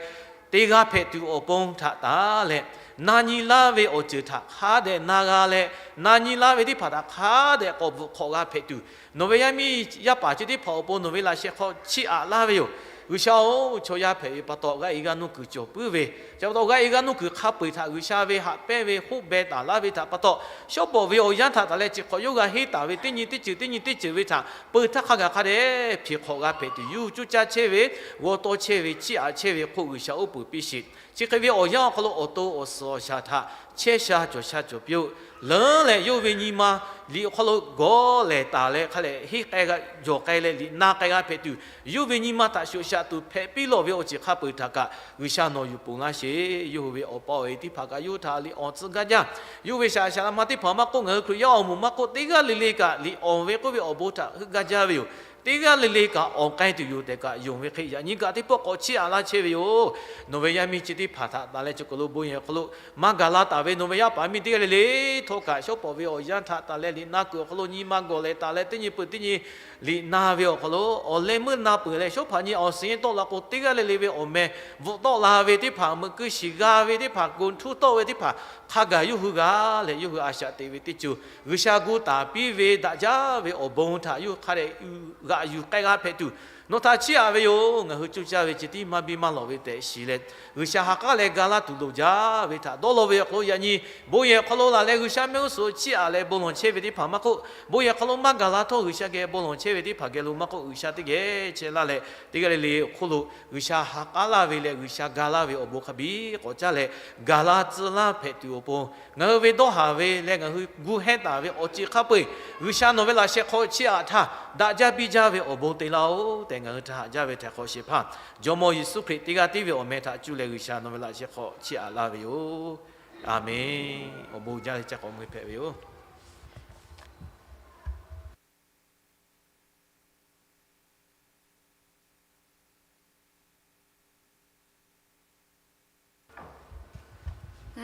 te g'a hpehꞈ tuˬ awˬ pon htaꞈ taˍ leh, na nyi laˇ ve awˬ ceuˬ htaꞈ hk'a dehꞈ na g'a leh, na nyi laˇ ve teˇ hpaˍ htaꞈ hk'a dehꞈ k'awꞈ bvuhꞈ hk'awꞈ g'a hpehꞈ tuˬ, nawˬ ve yaˇ miˇ yaˇ paˍ chi teˇ hpaˍ awˬ pon nawˬ ve laꞈ sheh hk'aw chiˇ aꞈ laˇ ve yoˬ. G'uiˬsha-oˬ, chaw yaˇ hpehꞈ ve pa taw g'a e g'a nuˇ kuiˬ cawˬ puiˉ ve, chi pa taw g'a e g'a nuˇ kuiˬ hk'a peu-eˬ htaꞈ G'uiˬsha ve haꞈ pehnˇ ve hoˆ beh taˍ laˇ ve htaꞈ pa taw, shawˉ pawˍ ve awˬ yanˇ htaꞈ taˍ leh chi hk'awꞈ yawˇ g'a henˇ taˍ ve teˇ nyi teˇ ceuˬ teˇ nyi teˇ ceuˬ ve htaꞈ peu htaˇ hk'a gaˬ hk'a dehꞈ hpiˍ hk'awꞈ g'a hpehꞈ tuˬ, yawˇ hui coˇ caˇ chehˇ ve, g'aw tawˇ chehˇ ve, chiˇ aꞈ chehˇ ve hk'oˆ G'uiˬsha uˉ peunˍ piˇ sheˍ. Chi hk'e ve awˬ yanˇ awˬ hk'aw lo awˬ to awˬ suhˍ awˬ shaˍ htaꞈ chehˇ sha cawˬ sha cawˬ piˇ-oˆ. Leuˉ leh yawˇ ve nyi ma liꞈ awˬ hk'aw lo gawˬ lehˬ taˍ leh hk'a lehˬ henˇ k'ai g'a jawˬ k'ai leh liꞈ na k'ai g'a hpehꞈ tuˬ, yawˇ ve nyi ma htaꞈ shoꞈ shaꞈ tuˬ hpehꞈ piˇ lawˬ ve awˬ ceuˬ hk'a peu-eˬ htaꞈ kaꞈ G'uiˬsha nawˬ yuˬ ponˬ laˇ sheˍ. Yawˇ hui ve awˬ pa awˬ e teˇ hpaˍ kaꞈ yawˇ hui htaꞈ liꞈ awˬ tcuh gaˇ jaˇ. Yawˇ hui ve shaˍ shaˍ laꞈ ma teˇ hpaˍ maˇ k'oˆ, ngaˬ hui Hkriꞈ yaˇ awˬ moˍ maˇ k'oˆ, teˇ g'aˇ le le kaꞈ liꞈ awˬ ve k'oˆ ve awˬ bon htaꞈ heuˆ gaˇ jaˇ ve yoˬ. Teˇ g'aˇ le le kaꞈ awˬ k'ai tuˬ yoˬ tehꞈ kaꞈ yonˍ ve hk'e yaꞈ nyi kaꞈ teˇ pawˆ k'awꞈ chiˇ aꞈ laˇ chehˇ ve yoˬ. Nawˬ ve yaˇ miˇ chi teˇ hpaˍ htaꞈ taˍ leh chi k'oˍ lo bon yehˬ awˬ hk'aw lo maˇ gaˬ la taˍ ve nawˬ ve yaˇ paˍ miˇ teˇ g'aˇ le le htawˇ kaꞈ, shawˉ pawˍ ve awˬ yanˇ htaꞈ taˍ leh liꞈ na kuiˬ awˬ hk'aw lo nyi ma gawˬ lehˬ taˍ leh teˇ nyi peuˬ teˇ nyi liꞈ na ve awˬ hk'aw lo awˬ leh meuˇ na peuˬ leh, shawˉ hpaˍ nyi awˬ suhˍ nyi tawˆ la k'o, teˇ g'aˇ le le ve awˬ meh bvuhꞈ tawˆ la ve teˇ hpaˍ, meuꞈ keu shiˍ g'a ve teˇ hpaˍ, gu htuˇ tawˆ ve teˇ hpaˍ hk'a gaˬ yawˇ hui g'a leh, yawˇ hui a shaꞈ teꞈ ve teˇ ceuˬ G'uiˬsha gu taˍ piˇ ve daꞈ jaˇ ve awˬ bon htaꞈ yawˇ hui hk'a dehꞈ g'aꞈ yuˬ k'ai g'a hpehꞈ tuˬ, nawˬ htaꞈ chiˇ aꞈ ve yoˬ. Ngaˬ hui coˇ caˇ ve chi tiˉ maˇ biˇ maˇ lawꞈ ve tehꞈ shiˍ leh, G'uiˬsha ha k'aˉ leh ga laˇ tuˬ loˍ jaˇ ve htaꞈ dawˇ law ve awˬ hk'aw lo yaꞈ nyi bon yehˬ hk'aw lo laˬ leh G'uiˬsha mehˆ g'uˇ suhˍ chiˇ aꞈ leh bon lawˬ chehˇ ve teˇ hpaˍ maˇ k'oˆ, bon yehˬ hk'aw lo maˇ gaˬ la htawˇ G'uiˬsha geh bon lawˬ chehˇ ve teˇ hpaˍ geh lo maˇ k'oˆ, G'uiˬsha teˇ geh chehˇ laˇ leh, teˇ g'aˇ le le awˬ hk'oˆ lo G'uiˬsha ha k'aˉ laˇ ve leh G'uiˬsha ga laˇ ve awˬ bon hk'a biˇ k'awꞈ caˇ leh, gaˬ la tcuh laˇ hpehꞈ tuˬ awˬ pon, ngaˬ hui ve dawˇ haˍ ve leh ngaˬ hui gu hehnˇ taˍ ve awˬ ceuˬ hk'a peu-eˬ G'uiˬsha nawˬ ve laꞈ sheh hk'aw chiˇ aꞈ htaˇ daꞈ jaˇ biˇ jaˇ ve awˬ bon te laˇ-oˬ tehꞈ ngaˬ hui htaꞈ haꞈ jaˇ ve htaiˍ hk'awꞈ shehˍ hpaˇ Jawˇmawˇ Yeˍsuˆ Hkriꞈ teˇ g'aˇ tiˉ ve awˬ meh htaꞈ cuˇ leh G'uiˬsha nawˬ ve laꞈ sheh hk'aw chiˇ aꞈ laˇ ve yoˬ. Aˬmenˍ. Awˬ bon jaˇ ve ca k'awꞈ mui hpehꞈ ve yoˬ.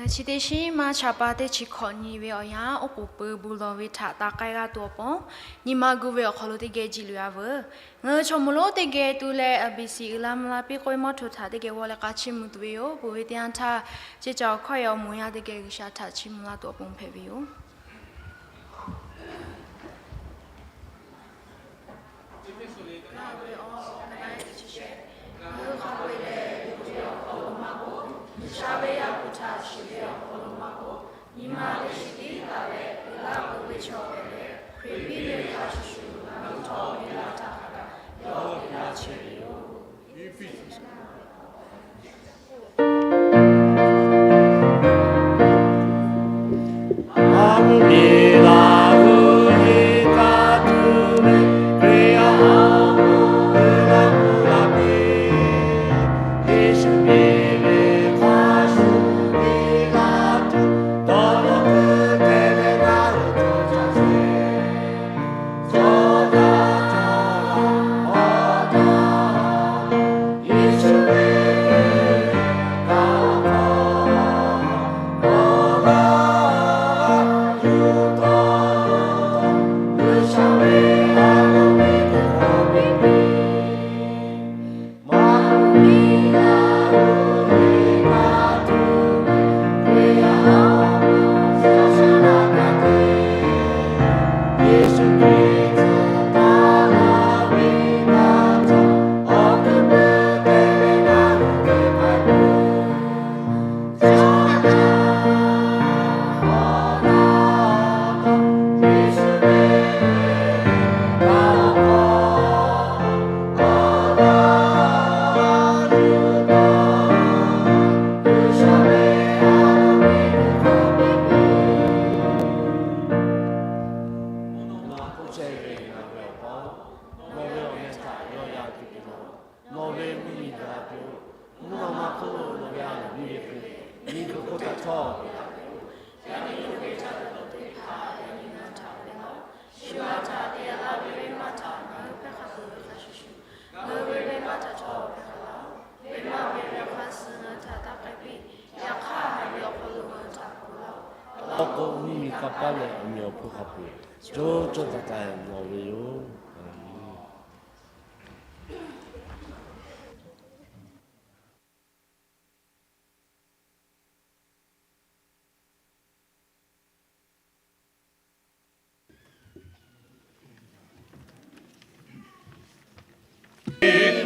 Chi teˇ shinˉ maˇ cha pa teˇ chi hkawꞈ nyi ve awˬ yanˇ oˉ k'oˍ pui bu lawˬ ve htaꞈ taˍ k'ai g'a tuˬ awˬ pon, nyi ma gu ve awˬ hk'aw lo teˇ geh ji loꞈ-a veuˬ. Ngaˬ hui chaw mawˇ lonˉ teˇ geh tu leh, a biˍ siˍ uiˍ la mvuh la piˇ k'oˆ ve mawˇ hto htaꞈ teˇ geh g'aw leh k'a chiˇ mvuh tuˬ ve yoˬ. Peuˬ ve teˇ yanˇ htaˇ, ceˇ ca awˬ hkawˇ e awˬ moˍ yaˇ teˇ geh G'uiˬsha htaꞈ chiˇ mvuh laˇ tuˬ awˬ pon hpehꞈ ve yoˬ. Nawˬ ve awˬ meh htaꞈ yawˇ yaˇ tuˬ ve yoˬ. Nawˬ ve mvuhˇmiˬ daꞈ la tuˬ yoˬ. Mvuhˇ naw ma hk'oˆ lo nawˬ ve a loˍ miˇ ve hk'e, miˬguiˬ hk'oˆ htaꞈ htawˇ ve yoˬ. Yaꞈ nyi yawˇ ve caˇ tuˬ teˇ hpaˍ yaꞈ nyi ngaˬ htaꞈ ve laˇ. Shu ha htaꞈ te a laˇ ve venˇ baˆ htaꞈ ngaˬ hui hpehˇ hk'a peuˬ ve hk'a shuˍ shuˍ, Kanˇ paˆ leh awˬ meꞈ awˬ hponˇ hk'a peu-eˬ cawˇ cawˇ taiˍ taiˍ lawˬ ve yoˬ.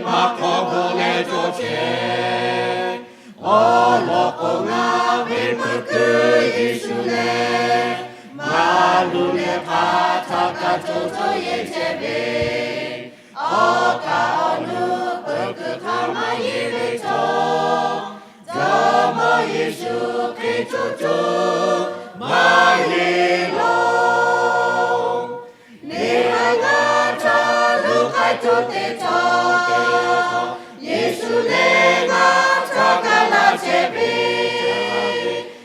Maˇ hk'aw g'aw leh cawˬ chehˇ. Awˬ lawn k'o, ngaˬ ve meuˇ kuiˬ Yeˍsuˆ lehˬ, maˇ luˬ leh hk'aˬ htaˇ kaꞈ cawˬ cawˇ yehˬ chehˇ ve, awˬ kaˍ awˬ nuˇ peuˬ kuiˬ hk'a maˇ yeˬ ve cawˬ, Jawˇmawˇ Yeˍsuˆ Hkriꞈ cawˬ cawˇ maˇ yeˬ lawˬ. Neˇ haiˬ ngaˬ htaꞈ luˬ k'ai tuˬ te cawˬ, Yeˍsuˆ lehˬ ngaˬ htaꞈ ga laˇ chehˇ ve,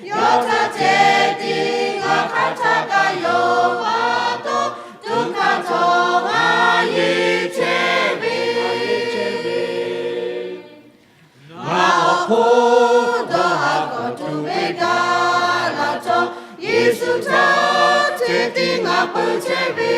yawˇ htaꞈ ceh tiˉ ngaˬ hk'aˬ htaˇ kaꞈ yawˇ pa taw, tuꞈ hkaˇ htawˇ ngaˬ yeˬ chehˇ ve. Ngaˬ awˬ hk'oˆ dawˇ haˍ kawˬ tuˬ ve gaˬ la htawˇ, Yeˍsuˆ htaꞈ ceh tiˉ ngaˬ peu chehˇ ve,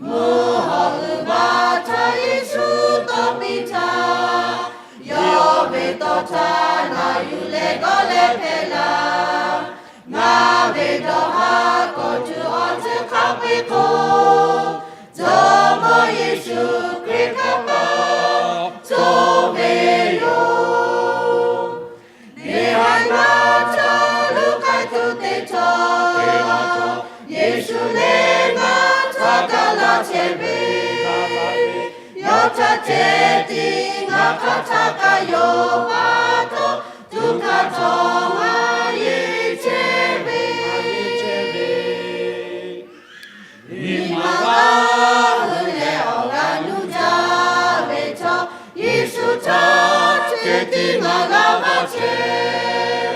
mvuhˇ hawˬ uiˍ baˬ htaˇ Yeˍsuˆ tawˇ piˇ htaˇ, yawˇ ve tawˇ htaˇ naˬ yuˬ leh gawˇ leh hpehꞈ laˇ. Ngaˬ ve dawˇ haˍ kawˬ tuˬ awˬ ceuˬ hk'a peu-eˬ k'o, Jawˇmawˇ Yeˍsuˆ Hkriꞈ hk'a pa cawˬ ve yoˬ. Neˇ haiˬ ngaˬ htaꞈ luˬ k'ai tuˬ te cawˬ, Yeˍsuˆ lehˬ ngaˬ htaꞈ ga laˇ chehˇ ve, yawˇ htaꞈ ceh tiˉ ngaˬ hk'aˬ htaˇ kaꞈ yawˇ pa taw, tuꞈ hkaˇ htawˇ ngaˬ yeˬ chehˇ ve. Nyi ma g'aˇ hui leh awˬ g'aˇ nuˇ jaˇ ve htawˇ, Yeˍsuˆ htaꞈ ceh tiˉ ngaˬ g'a maˇ chehˇ.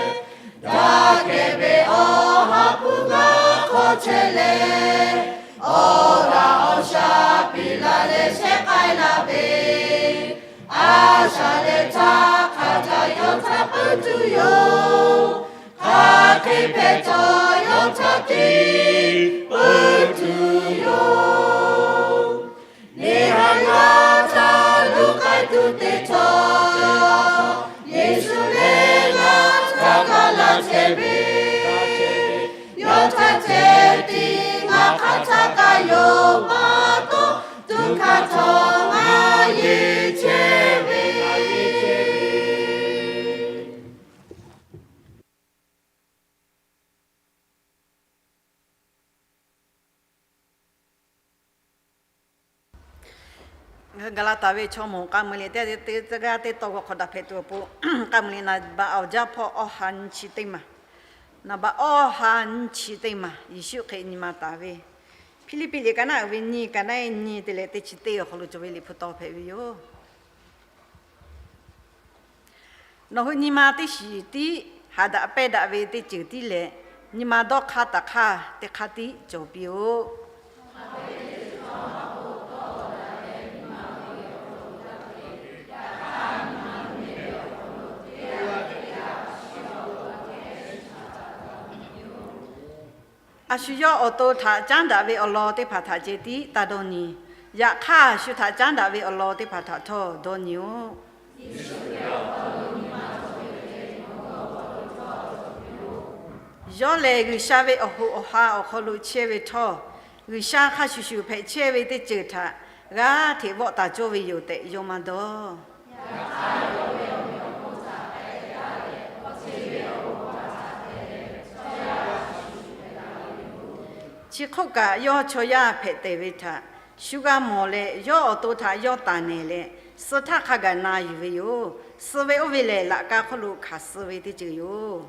Daꞈ kehˬ ve Awˬ ha hpu ngaˬ hk'aw chehˇ leh, awˬ g'aˇ awˬ shaˍ piˇ laˇ leh shehˆ k'ai laˇ ve, a shaˍ leh htaˇ hk'a htaꞈ yawˇ htaꞈ peuˬ tuˬ yoˬ. Hk'aˬ hk'e hpehꞈ htawˇ yawˇ htaꞈ tiˉ peuˬ tuˬ yoˬ. Neˇ haiˬ ngaˬ htaꞈ luˬ k'ai tuˬ te cawˬ, Yeˍsuˆ lehˬ ngaˬ htaꞈ ga laˇ chehˇ ve, yawˇ htaꞈ ceh tiˉ ngaˬ hk'aˬ htaˇ kaꞈ yawˇ pa taw, tuꞈ hkaˇ htawˇ ngaˬ yeˬ chehˇ ve. Gaˍlaˍtaˍ ve chaw mawˬ k'a mui liꞈ teˇ, teˇ g'aˇ teˇ tawˇ g'aw hk'awꞈ daꞈ hpehꞈ tuˬ awˬ pon, k'a mui liꞈ naˍ baꞈ awˬ jaˇ hpawˇ awˇ ha nyiˇ chi teˇ maˬ, naˍ baꞈ awˇ ha nyiˇ chi teˇ maˬ Yeˍsuˆ Hkriꞈ nyi ma taˍ ve, Hpiˇliˇpiˆ liꞈ ka naˆ uiˍ ve nyiˇ, ka naˆ nyiˇ te leh teˇ chi teˇ awˬ hk'aw lo cawˬ ve liꞈ hpu taw hpehꞈ ve yoˬ. Nawˬ hui nyi ma teˇ shiˍ tiˉ haꞈ daꞈ pehˇ daꞈ ve teˇ ceuˬ tiˉ leh, nyi ma dawˇ hk'aˇ taˍ hk'aˇ teˇ hk'aˇ tiˉ cawˬ piˇ-oˆ. A shu yawˇ awˬ to htaꞈ caˉ daꞈ ve awˬ lawn teˇ hpaˍ htaꞈ ceh tiˉ taˇ dawˇ nyi. Yaꞈ hk'aˇ, shu htaꞈ caˉ daꞈ ve awˬ lawn teˇ hpaˍ htaꞈ htawˇ dawˇ nyi-oˆ. Yawˇ lehˬ, G'uiˬsha ve awˬ hoꞈ awˬ ha awˬ hk'aw lo chehˇ ve htawˇ, G'uiˬsha hk'a shuˍ shuˍ hpehꞈ chehˇ ve teˇ ceuˬ htaꞈ g'aˇ hteꞈ vawˆ taˍ cawˇ ve yoˬ tehꞈ yawˇ maˇ dawˇ. Chi hk'oˆ kaꞈ, yawˇ chaw yaˇ hpehꞈ tehˬ ve htaꞈ shu g'a mawˬ leh, yawˇ awˬ to htaꞈ yawˇ taˍ nehˬ leh, suh htaˇ hk'a gaˬ na yuˬ ve yoˬ. Suh ve oˇ ve lehˬ, laꞈ ka hk'oˆ lo hkanˍ suh ve teˇ ceuˬ yoˬ.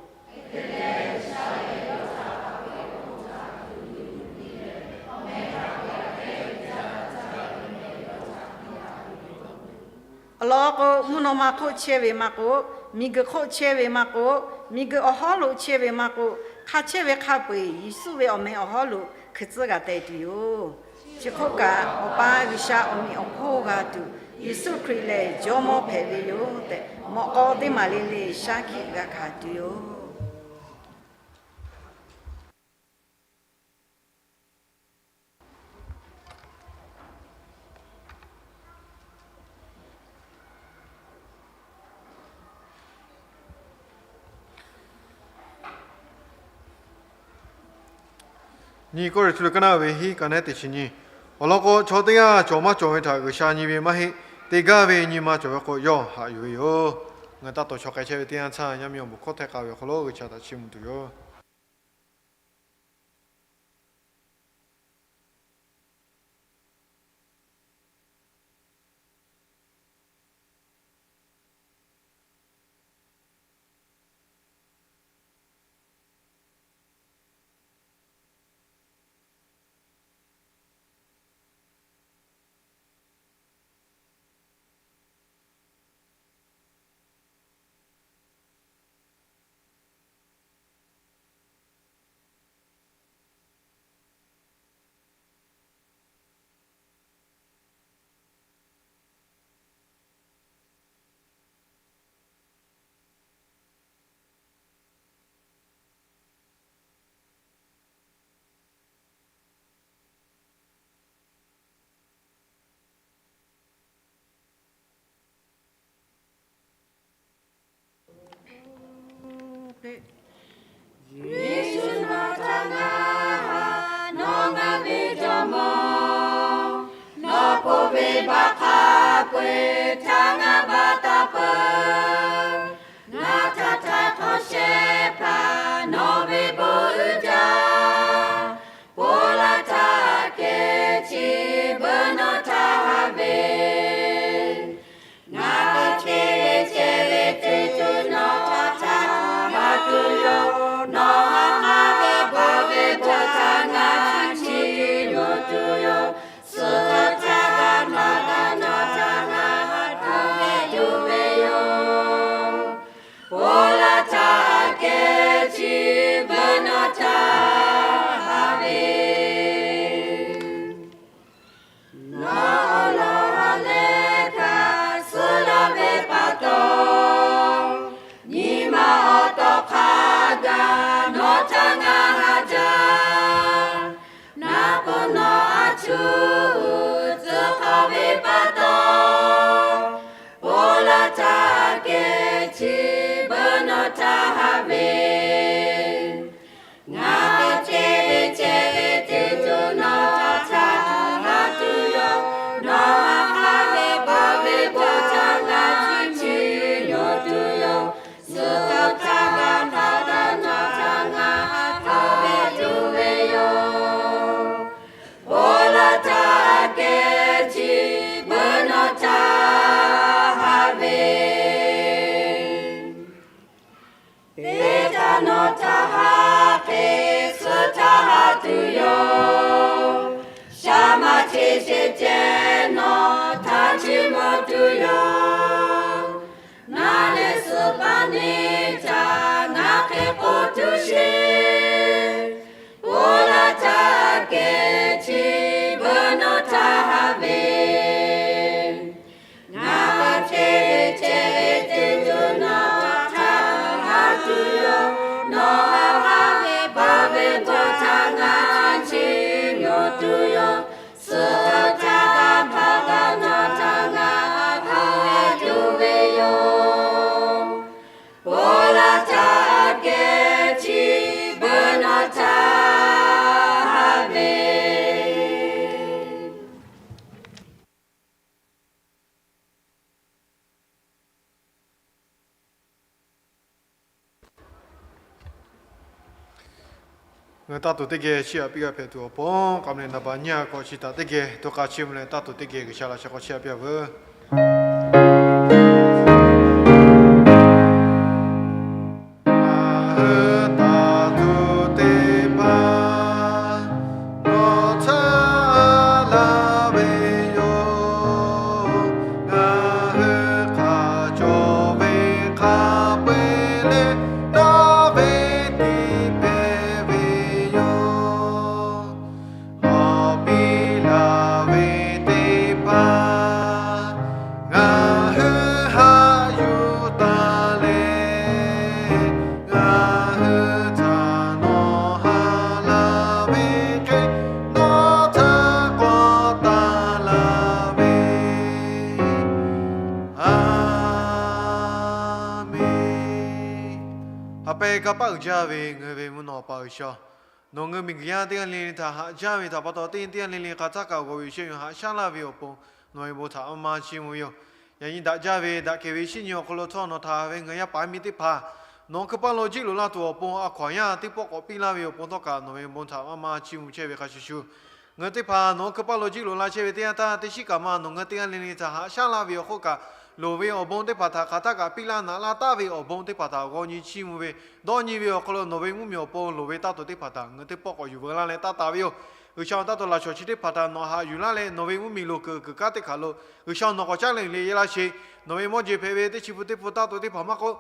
Awˬ lawn k'o, mvuhˇ naw ma hk'oˆ chehˇ ve maˇ k'oˆ, miˬguiˬ hk'oˆ chehˇ ve maˇ k'oˆ, miˬguiˬ awˬ hawˉ lo chehˇ ve maˇ k'oˆ, hk'a chehˇ ve hk'a peu-eˬ Yeˍsuˆ ve awˬ meh awˬ hawˉ lo hkui tcuhˉ g'a teh tuˬ yoˬ. Chi hk'oˆ kaꞈ, Awˬ pa G'uiˬsha awˬ meꞈ awˬ hponˇ g'a tuˬ, Yeˍsuˆ Hkriꞈ lehˬ Jawˇmawˇ hpehꞈ ve yoˬ tehꞈ, mawꞈ k'aw teˇ maˬ le le shaˉ hkiˆ g'a hkanˍ tuˬ yoˬ. Nyi Kawˇrenˍhtuˆ liꞈ kaˉ naˆ ve hiˉ ka nehˉ teˇ chi nyiˇ. Awˬ lawn k'o, chaw teˇ g'aˇ cawˬ maˇ cawˬ ve htaꞈ G'uiˬsha nyi ve maˇ heˆ. Te gaˇ ve nyi ma cawˬ ve k'o, yawˇ haꞈ yuˬ ve yoˬ. Ngaˬ hui taˇ tawˍ chaw k'ai chehˇ ve teˇ yanˇ htaˇ, yaˇ miˇ awˬ bon hkawˇ htehˇ k'a ve awˬ hk'aw lo G'uiˬsha htaꞈ chiˇ mvuh tuˬ yoˬ. Yeˍsuˆ nawˬ htaꞈ ngaˬ ha, nawˬ ngaˬ ve Jawˇmawˇ, nawˬ po ve baˆ hk'a peu-eˬ htaꞈ ngaˬ baˬ taˍ peuˬ. Ngaˬ htaꞈ htaꞈ hk'awꞈ shehˍ hpaˇ nawˬ ve bon uiˍ jaˇ, ponˬ laˇ htaˇ kehˬ chi beuꞈ nawˬ htaꞈ haꞈ ve. Ngaˬ hk'aˬ hk'e ve chehˇ ve teˇ ceuˬ nawˬ htaꞈ haꞈ tuˬ yoˬ. Nawˬ ha k'a ve bon ve htaꞈ ngaˬ chi yonˍ tuˬ yoˬ. Suh htaˇ htaˇ g'a htaˇ g'a nawˬ htaꞈ ngaˬ haꞈ tuˬ ve yoˬ. Ponˬ laˇ htaˇ kehˬ chi beuꞈ nawˬ htaꞈ haꞈ ve. Nawˬ awˬ lawn leh hk'a suh laˇ ve pa taw, nyi ma awˬ tawˬ hk'a gaˬ nawˬ htaꞈ ngaˬ haꞈ jaˇ. Naˍ pfuhˍ nawˬ a cuˇ uiˍ tcuh hk'aw ve pa taw, ponˬ laˇ htaˇ kehˬ chi beuꞈ nawˬ htaꞈ haꞈ ve. Ngaˬ hk'aˬ hk'e ve chehˇ ve teˇ ceuˬ nawˬ htaꞈ haꞈ tuˬ yoˬ. Nawˬ ha k'a ve bon ve htaꞈ ngaˬ chi yonˍ tuˬ yoˬ. Suh htaˇ htaˇ g'a htaˇ g'a nawˬ htaꞈ ngaˬ haꞈ ve tuˬ ve yoˬ. Ponˬ laˇ htaˇ kehˬ chi beuꞈ nawˬ htaꞈ haꞈ ve. Teˇ htaˇ nawˬ htaꞈ haꞈ hk'e suh htaˇ haꞈ tuˬ yoˬ. Shaˉ maˇ cheˇ sheˍ ceh nawˬ htaꞈ chiˇ mvuh tuˬ yoˬ. Naˬ leh suh paˇ neˇ htaꞈ ngaˬ hk'e k'oˆ tuˬ sheˍ. Ponˬ laˇ htaˇ kehˬ chi beuꞈ nawˬ htaꞈ haꞈ ve. Ngaˬ hk'aˬ hk'e ve chehˇ ve teˇ ceuˬ nawˬ htaꞈ haꞈ tuˬ yoˬ. Nawˬ ha k'a ve bon ve htaꞈ ngaˬ chi yonˍ tuˬ yoˬ. Suh htaˇ htaˇ g'a htaˇ g'a nawˬ htaꞈ ngaˬ haꞈ ve tuˬ ve yoˬ. Ponˬ laˇ htaˇ kehˬ chi beuꞈ nawˬ htaꞈ haꞈ ve. Ngaˬ hui taˇ tuˬ teˇ geh chiˇ aꞈ piˇ g'a hpehꞈ tuˬ awˬ pon, k'aꞈ meh naˍ baˬ nyiˇ ha k'awꞈ chi htaꞈ teˇ geh to k'a chiˇ mvuh leh, taˇ tuˬ teˇ geh G'uiˬsha laꞈ sheh k'awꞈ chiˇ aꞈ piˇ a veuˬ. Ngaˬ hui taˇ tuˬ teˇ hpaˍ nawˬ htaꞈ haꞈ laˇ ve yoˬ. Ngaˬ hui hk'a cawˬ ve hk'a peu-eˬ leh, nawˬ ve tiꞈ hpehꞈ ve yoˬ. K'awꞈ piˇ laˬ ve teˇ hpaˍ ngaˬ hui haꞈ yuˬ taˍ leh, ngaˬ hui htaꞈ nawˬ haꞈ laˇ ve hk'e, nawˬ htaꞈ k'awꞈ taˍ laˬ ve. A menˬ. Haꞈ pehnˇ kanˇ paˆ uiˍ jaˇ ve ngaˬ hui ve mvuhˇ naw pa G'uiˬsha-oˬ, nawˬ ngeu miˬguiˬ yaˇ teˇ g'aˇ le le htaꞈ haꞈ jaˇ ve htaꞈ pa taw, teˇ nyi teˇ g'aˇ le le hk'aˬ htaˇ kaꞈ g'aw ve awˬ shehˆ yoˬ haꞈ shaˉ laˇ ve awˬ pon nawˬ ve bon htaꞈ maˇ maˇ chiˇ mvuh ve yoˬ. Yaꞈ nyi daꞈ jaˇ ve daꞈ kehˬ ve shinˉ nyi awˬ hk'aw lo htawˇ nawˬ htaꞈ ve ngaˬ yaˇ paˍ miˇ teˇ hpaˍ nawˬ hkeuˇ paˇ lo jiˆ loꞈ la tuˬ awˬ pon a hkaw aꞈ yanˇ teˇ pawˆ k'awꞈ piˇ laˇ ve awˬ pon htawˇ kaꞈ nawˬ ve bon htaꞈ maˇ maˇ chiˇ mvuh chehˇ ve hk'a shuˍ shuˍ, ngaˬ hui teˇ hpaˍ nawˬ hkeuˇ paˇ lo jiˆ loꞈ la chehˇ ve teˇ yanˇ htaˇ, teˇ shinˉ kaꞈ maˇ nawˬ ngaˬ hui teˇ g'aˇ le le htaꞈ haꞈ shaˉ laˇ ve awˬ hk'oˆ kaꞈ, loˍ ve awˬ bon teˇ hpaˍ htaꞈ hk'aˬ htaˇ kaꞈ piˇ laˇ naꞈ laˇ taˍ ve awˬ bon teˇ hpaˍ htaꞈ g'aw nyi chiˇ mvuh ve, dawˇ nyi ve awˬ hk'aw lo nawˬ ve mvuhˇmiˬ awˬ pon loˍ ve taˇ to teˇ hpaˍ htaꞈ ngaˬ hui teˇ pawˆ k'awꞈ yuˬ veu laˇ leh taˇ taˍ ve yoˬ. G'uiˬsha-oˬ, taˇ to laꞈ shawˍ chi teˇ hpaˍ htaꞈ nawˬ haꞈ yuˬ laˇ leh nawˬ ve mvuhˇmiˬ loˍ kuiˬ kuiˬ kanˉ teˇ hpaˍ lo G'uiˬsha nawˬ k'awꞈ caˉ leh uiˍ le yehˇ laˇ sheˍ. Nawˬ ve mawˇ jeˬ hpehꞈ ve teˇ chi pun teˇ pun taˇ to teˇ hpaˍ maˇ k'oˆ,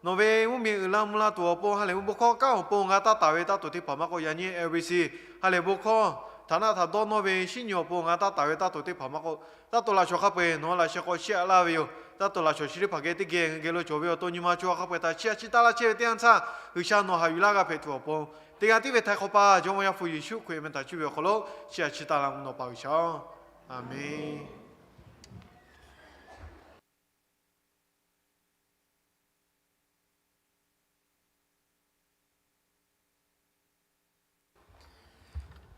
nawˬ ve mvuhˇmiˬ uiˍ la mvuh la tuˬ awˬ pon ha lehˬ ve bon hkawˇ kanˉ awˬ pon g'a taˇ taˍ ve taˇ to teˇ hpaˍ maˇ k'oˆ, yaꞈ nyi L B C ha lehˬ bon hkawˇ htaꞈ naˆ htaꞈ dawˇ nawˇ ve shinˉ nyi awˬ pon g'a taˇ taˍ ve taˇ to teˇ hpaˍ maˇ k'oˆ, taˇ to laꞈ shawˍ hk'a peu-eˬ nawˬ laꞈ sheh k'awꞈ shehˆ laˇ ve yoˬ. Taˇ to laꞈ shawˍ chi teˇ hpaˍ geh teˇ geh geh lo cawˬ ve awˬ to nyi ma chaw hk'a peu-eˬ htaꞈ chiˇ a chiˇ taˇ laˇ chehˇ ve teˇ yanˇ htaˇ, G'uiˬsha nawˬ haꞈ yuˬ laˇ g'a hpehꞈ tuˬ awˬ pon teˇ g'aˇ tiˉ ve htaiˍ hk'awꞈ pa Jawˇmawˇ Yaˇ hpu Yeˍsuˆ Hkriꞈ meh htaꞈ cuˇ ve awˬ hk'aw lo chiˇ a chiˇ taˇ laˇ mvuh nawˬ pa G'uiˬsha-oˬ, Aˍmenˬ.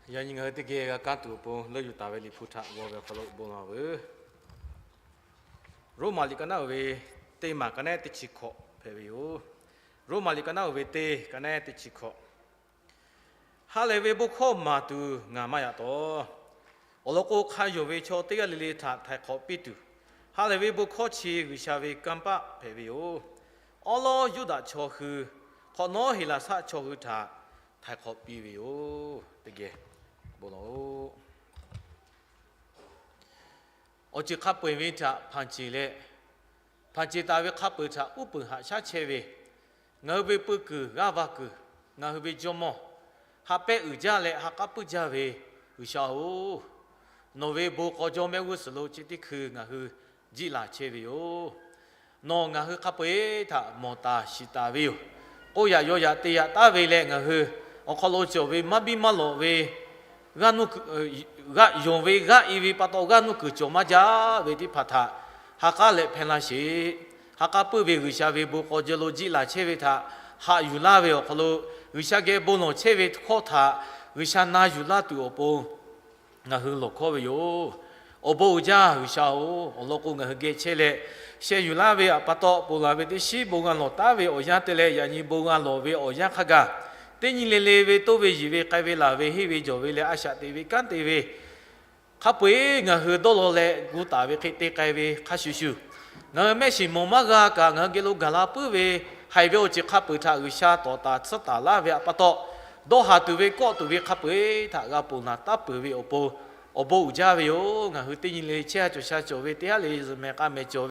Yaꞈ nyi ngaˬ hui teˇ geh g'a kanˉ tuˬ awˬ pon leuˆ yuˬ taˍ ve Liꞈ hpu htaꞈ g'aw ve awˬ hk'aw lo bon lawˬ veuˬ. Roˉmaꞈ liꞈ ka naˉ uiˍ ve teˇ maˬ ka naˉ teˇ chi hkawꞈ hpehꞈ ve yoˬ. Roˉmaꞈ liꞈ ka naˉ uiˍ ve teˇ ka naˉ teˇ chi hkawꞈ. Ha lehˬ ve bon hkawˇ maˍ tuˬ ngaˬ maˇ yaꞈ taw. Awˬ lawn k'o, hk'a yonˍ ve chaw teˇ g'aˇ le le htaꞈ htaiˍ hk'awꞈ piˇ tuˬ, ha lehˬ ve bon hkawˇ chi G'uiˬsha ve kanˇ paˆ hpehꞈ ve yoˬ. Awˉ lawˉ Yuˇdaꞈ chaw hui, hk'awꞈ nawˉ Heˍlaˍsaˆ chaw hui htaꞈ htaiˍ hk'awꞈ piˇ ve yoˬ. Teˇ geh bon lawˬ-oꞈ. Awˬ ceuˬ hk'a peu-eˬ ve htaꞈ hpanˍ ceˬ leh, hpanˍ ceˬ taˍ ve hk'a peu-eˬ htaꞈ uˉ peunˍ haꞈ shaˉ chehˇ ve, ngaˬ hui ve peu kuiˬ g'aˇ va kuiˬ, ngaˬ hui ve Jawˇmawˇ, haꞈ pehnˇ uiˍ jaˇ leh ha k'aˉ puiˉ jaˇ ve G'uiˬsha-oˬ, nawˬ ve bon k'aw jawˇ mehˆ g'uˇ suhˍ lo chi teˇ hkui ngaˬ hui jiˆ laˬ chehˇ ve yoˬ. Nawˬ ngaˬ hui hk'a peu-eˬ htaꞈ mawˬ taˍ shiˍ taˍ ve yoˬ. K'oˆ yaꞈ yaw yaꞈ te yaꞈ taˉ ve leh ngaˬ hui awˬ hk'aw lo cawˬ ve maˇ biˇ maˇ lawꞈ ve g'aˇ nuˇ kuiˬ, g'aˇ yonˍ ve g'aˇ i ve pa taw g'aˇ nuˇ kuiˬ cawˬ maˇ jaˇ ve teˇ hpaˍ htaꞈ ha k'aˉ leh hpehˇ laˇ sheˍ. Ha k'aˉ puiˉ ve G'uiˬsha ve bon k'aw jawˇ lo jiˆ laˬ chehˇ ve htaꞈ haꞈ yuˬ laˇ ve awˬ hk'aw lo, G'uiˬsha geh bon lawˬ chehˇ ve hkawˇ htaꞈ G'uiˬsha na yuˬ laˇ tuˬ awˬ pon ngaˬ hui lawˬ hkawˇ ve yoˬ. Awˬ bon uiˍ jaˇ G'uiˬsha-oˬ, awˬ lawn k'o ngaˬ hui geh chehˇ leh sheh yuˬ laˇ ve pa taw ponˬ laˬ ve teˇ shinˉ bon g'a lawˬ taˉ ve awˬ yanˇ te leh yaꞈ nyi bon g'a lawˬ ve awˬ yanˇ hk'a gaˬ, teˇ nyi le le ve toˇ ve yiˬ ve k'ai ve laˬ ve henˇ ve jawˬ ve leh a shaꞈ teꞈ ve kanˉ te ve hk'a peu-eˬ ngaˬ hui dawˇ law leh gu taˍ ve hk'e te k'ai ve hk'a shuˍ shuˍ, ngaˬ hui mehˆ shiˍ mawˬ maˇ g'a kaꞈ ngaˬ hui geh lo gaˬ la puiˉ ve haiˬ ve awˬ ceuˬ hk'a peu-eˬ htaꞈ G'uiˬsha tawˍ taˍ tsuhˇ taˍ laˇ ve pa taw, dawˇ haˍ tuˬ ve kawˆ tuˬ ve hk'a peu-eˬ htaꞈ g'a ponˬ laˬ taˉ peuˬ ve awˬ pon awˬ bon uiˍ jaˇ ve yoˬ. Ngaˬ hui teˇ nyi le chehˇ ha cawˬ sha cawˬ ve teˇ haˉ le zuhꞈ mehˍ k'a mehˍ cawˬ ve